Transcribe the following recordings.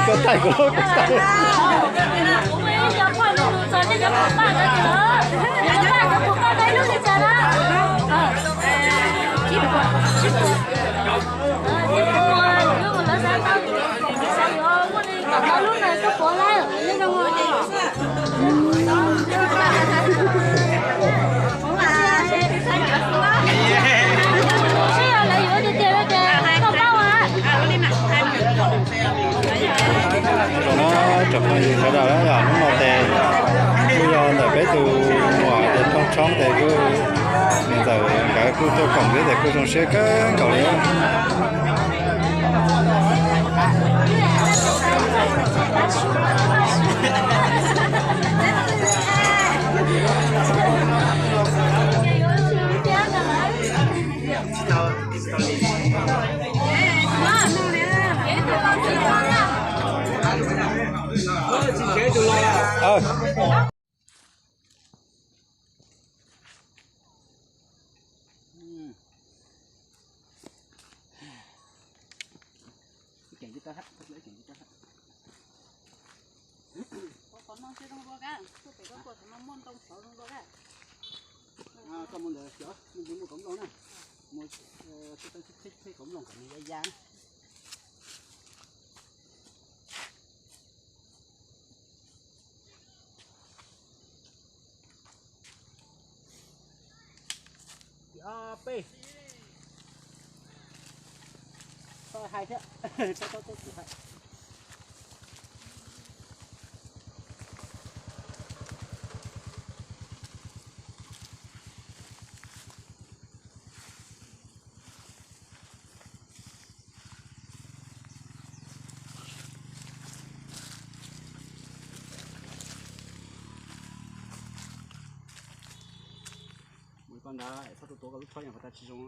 Koj thaij kuv lub koj thaij. Zoo na, tsoom phooj ywg sawv daws, yog hnub no ces kuj yog ntawm peb tus muam tes Tooj Tshoob tes kuj, niam ntxawm nkawd kuj tuaj koom ntiab tes kuj zoo siab kawg nkaus li. Koj mus ntawd xyov, mus mus kauv nplooj na, mus txhib kauv nplooj kom nws ya ya na. Ob peb. Tau hais thiab, tau tau tau tau hais. Mus koj ntawd txhob tuav tuav koj lub tshuab, yog koj tas tsis zoo.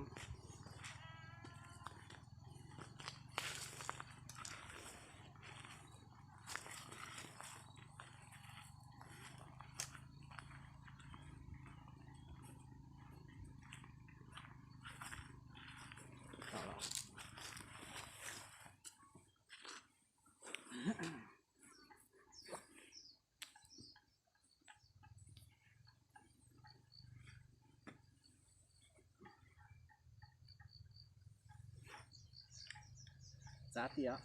Txav tiag.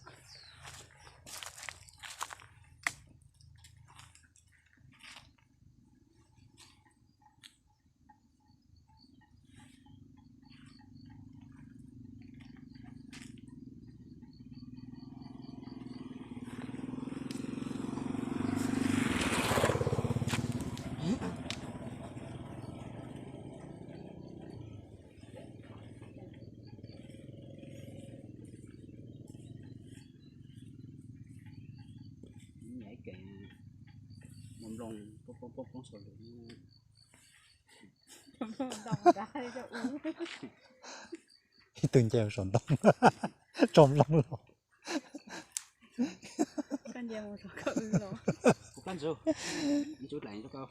Nyob kev mus nplooj poob poob poob saum lus. Ib tug nce saum ntoo tso nplooj los. Kuv plab ntsuv, ntsuv dlaim rau koj.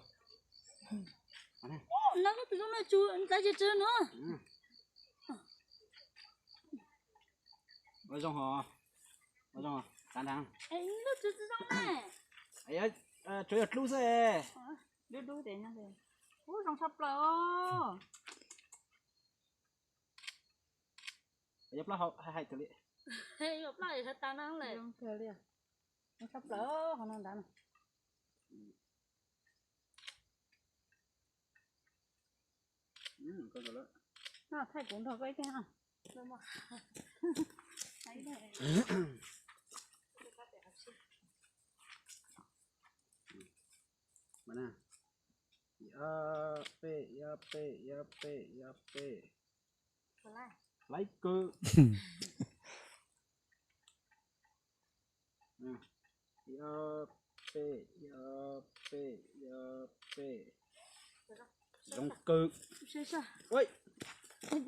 Ua zoo hos, ua zoo, tav nrad. Tsuas yog dlub xwb. Dub dub ces, ub, zoo tshaj plaws os. Yuav plaub hau hais kawg li. Yuav plaub hau tas no lawm. Zoo kawg li. Zoo tshaj plaws hauv no ntawd no. Thaij kuv nrog koj ib teg. Ob peb, ob peb, ob peb, ob peb. Laib kawg. Ob peb, ob peb, ob peb. Zoo kawg. Tsis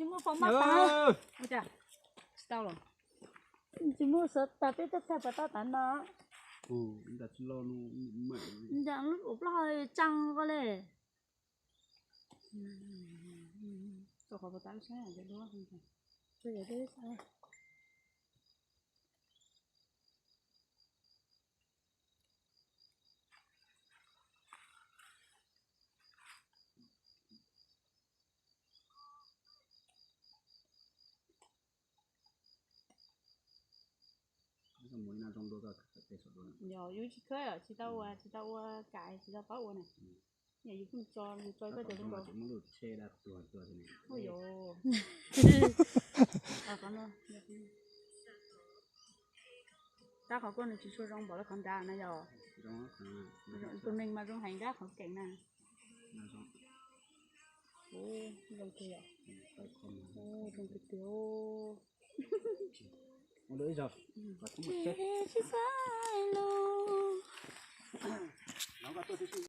muaj faus maj tas. Tsis tau los. Tsis muaj sawv tas peb teb tag pas tau tas no. Nram lub ua plaub hau tsaa ko le. Rau qhov puas tas lub sab yom, cov duab. Rau yom, deb sab. Yog yus tsis khawb, tsis tau ua, tsis tau ua kam, tsis tau paub ua na. Yog yus pheej tso, yus tso koj cov lub nkaus. Ua yos. Tab qhov koj nws tsis tshua zoo npaum li qhov nrad na yog. Tus neeg mas zoo heev, tab qhov keem na. Zoo tiag tiag.